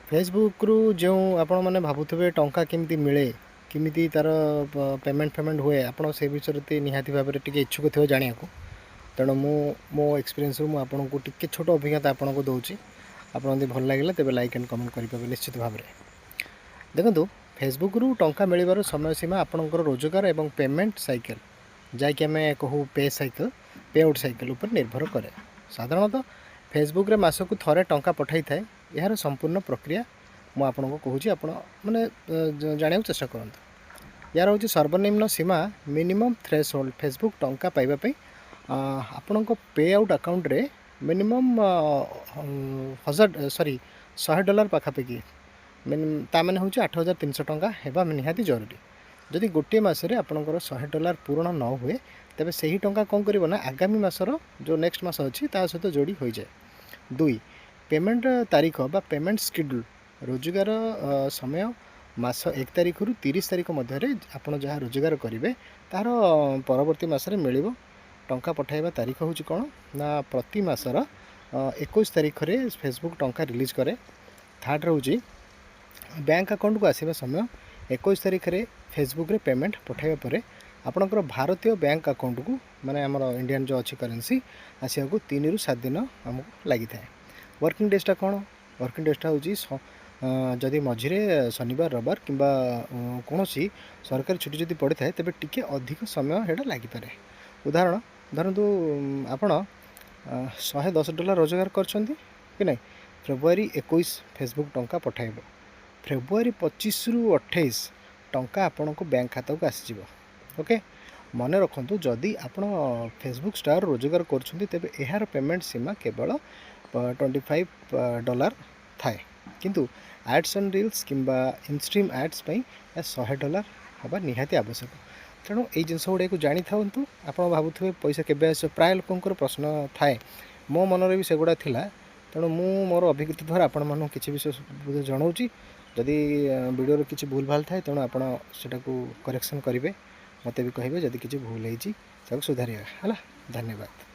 ଫେସବୁକ୍ରୁ ଯେଉଁ ଆପଣମାନେ ଭାବୁଥିବେ ଟଙ୍କା କେମିତି ମିଳେ, କେମିତି ତା'ର ପେମେଣ୍ଟ ଫେମେଣ୍ଟ ହୁଏ, ଆପଣ ସେ ବିଷୟରେ ତ ନିହାତି ଭାବରେ ଟିକେ ଇଚ୍ଛୁକ ଥିବେ ଜାଣିବାକୁ। ତେଣୁ ମୁଁ ମୋ ଏକ୍ସପିରିଏନ୍ସରୁ ମୁଁ ଆପଣଙ୍କୁ ଟିକେ ଛୋଟ ଅଭିଜ୍ଞତା ଆପଣଙ୍କୁ ଦେଉଛି। ଆପଣ ଯଦି ଭଲ ଲାଗିଲା, ତେବେ ଲାଇକ୍ ଆଣ୍ଡ କମେଣ୍ଟ କରିପାରିବେ ନିଶ୍ଚିତ ଭାବରେ। ଦେଖନ୍ତୁ, ଫେସବୁକ୍ରୁ ଟଙ୍କା ମିଳିବାର ସମୟ ସୀମା ଆପଣଙ୍କର ରୋଜଗାର ଏବଂ ପେମେଣ୍ଟ ସାଇକେଲ, ଯାହାକି ଆମେ କହୁ pay cycle, pay out cycle ଉପରେ ନିର୍ଭର କରେ। ସାଧାରଣତଃ ଫେସବୁକ୍ରେ ମାସକୁ ଥରେ ଟଙ୍କା ପଠାଇଥାଏ। ଏହାର ସମ୍ପୂର୍ଣ୍ଣ ପ୍ରକ୍ରିୟା ମୁଁ ଆପଣଙ୍କୁ କହୁଛି, ଆପଣ ମାନେ ଜାଣିବାକୁ ଚେଷ୍ଟା କରନ୍ତୁ। ଏହାର ହେଉଛି ସର୍ବନିମ୍ନ ସୀମା, ମିନିମମ୍ ଥ୍ରେସହୋଲ୍ଡ। ଫେସବୁକ୍ ଟଙ୍କା ପାଇବା ପାଇଁ ଆପଣଙ୍କ ପେ ଆଉଟ୍ ଆକାଉଣ୍ଟରେ ମିନିମମ୍ 1000, ସରି, $100 ପାଖାପାଖି, ତା ମାନେ ହେଉଛି 8300 ଟଙ୍କା ହେବା ନିହାତି ଜରୁରୀ। ଯଦି ଗୋଟିଏ ମାସରେ ଆପଣଙ୍କର $100 ପୂରଣ ନ ହୁଏ, ତେବେ ସେହି ଟଙ୍କା କ'ଣ କରିବ ନା ଆଗାମୀ ମାସର ଯେଉଁ ନେକ୍ସଟ ମାସ ଅଛି, ତା ସହିତ ଯୋଡ଼ି ହୋଇଯାଏ। ଦୁଇ, ପେମେଣ୍ଟ ତାରିଖ ବା ପେମେଣ୍ଟ ସ୍କେଡ୍ୟୁଲ୍। ରୋଜଗାର ସମୟ ମାସ 1 ତାରିଖରୁ 30 ତାରିଖ ମଧ୍ୟରେ ଆପଣ ଯାହା ରୋଜଗାର କରିବେ, ତାହାର ପରବର୍ତ୍ତୀ ମାସରେ ମିଳିବ। ଟଙ୍କା ପଠାଇବା ତାରିଖ ହେଉଛି କ'ଣ ନା ପ୍ରତି ମାସର 21 ତାରିଖରେ ଫେସବୁକ୍ ଟଙ୍କା ରିଲିଜ୍ କରେ। ଥାର୍ଡ଼ ରହୁଛି ବ୍ୟାଙ୍କ ଆକାଉଣ୍ଟକୁ ଆସିବା ସମୟ। 21 ତାରିଖରେ ଫେସବୁକ୍ରେ ପେମେଣ୍ଟ ପଠାଇବା ପରେ ଆପଣଙ୍କର ଭାରତୀୟ ବ୍ୟାଙ୍କ ଆକାଉଣ୍ଟକୁ, ମାନେ ଆମର ଇଣ୍ଡିଆନ୍ ଯେଉଁ ଅଛି କରେନ୍ସି, ଆସିବାକୁ 3ରୁ 7 ଦିନ ଆମକୁ ଲାଗିଥାଏ। ୱାର୍କିଂ ଡେଜ୍ଟା କ'ଣ? ୱାର୍କିଂ ଡେଜ୍ଟା ହେଉଛି ଯଦି ମଝିରେ ଶନିବାର, ରବିବାର କିମ୍ବା କୌଣସି ସରକାରୀ ଛୁଟି ଯଦି ପଡ଼ିଥାଏ, ତେବେ ଟିକେ ଅଧିକ ସମୟ ସେଇଟା ଲାଗିପାରେ। ଉଦାହରଣ ଧରନ୍ତୁ, ଆପଣ $110 ରୋଜଗାର କରିଛନ୍ତି କି ନାହିଁ, ଫେବୃଆରୀ 21 ଫେସବୁକ୍ ଟଙ୍କା ପଠାଇବ। ଫେବୃଆରୀ 25ରୁ 28 ଟଙ୍କା ଆପଣଙ୍କ ବ୍ୟାଙ୍କ ଖାତାକୁ ଆସିଯିବ। ଓକେ, ମନେ ରଖନ୍ତୁ, ଯଦି ଆପଣ ଫେସବୁକ୍ ଷ୍ଟାର ରୋଜଗାର କରୁଛନ୍ତି, ତେବେ ଏହାର ପେମେଣ୍ଟ ସୀମା କେବଳ $25 ଥାଏ। କିନ୍ତୁ ଆଡ଼୍ସ ଅନ୍ ରିଲ୍ସ କିମ୍ବା ଇନଷ୍ଟ୍ରିମ୍ ଆଡ଼୍ସ ପାଇଁ ଏହା $100 ହେବା ନିହାତି ଆବଶ୍ୟକ। ତେଣୁ ଏଇ ଜିନିଷ ଗୁଡ଼ିକୁ ଜାଣିଥାନ୍ତୁ। ଆପଣ ଭାବୁଥିବେ ପଇସା କେବେ ଆସିବ, ପ୍ରାୟ ଲୋକଙ୍କର ପ୍ରଶ୍ନ ଥାଏ। ମୋ ମନରେ ବି ସେଗୁଡ଼ା ଥିଲା। ତେଣୁ ମୁଁ ମୋର ଅଭିଜ୍ଞତା ଦ୍ୱାରା ଆପଣମାନଙ୍କୁ କିଛି ବିଷୟ ଜଣାଉଛି। ଯଦି ଭିଡ଼ିଓରେ କିଛି ଭୁଲ ଭାଲ ଥାଏ, ତେଣୁ ଆପଣ ସେଟାକୁ କରେକ୍ସନ୍ କରିବେ, ମୋତେ ବି କହିବେ। ଯଦି କିଛି ଭୁଲ ହେଇଛି, ତାକୁ ସୁଧାରିବା ହେଲା। ଧନ୍ୟବାଦ।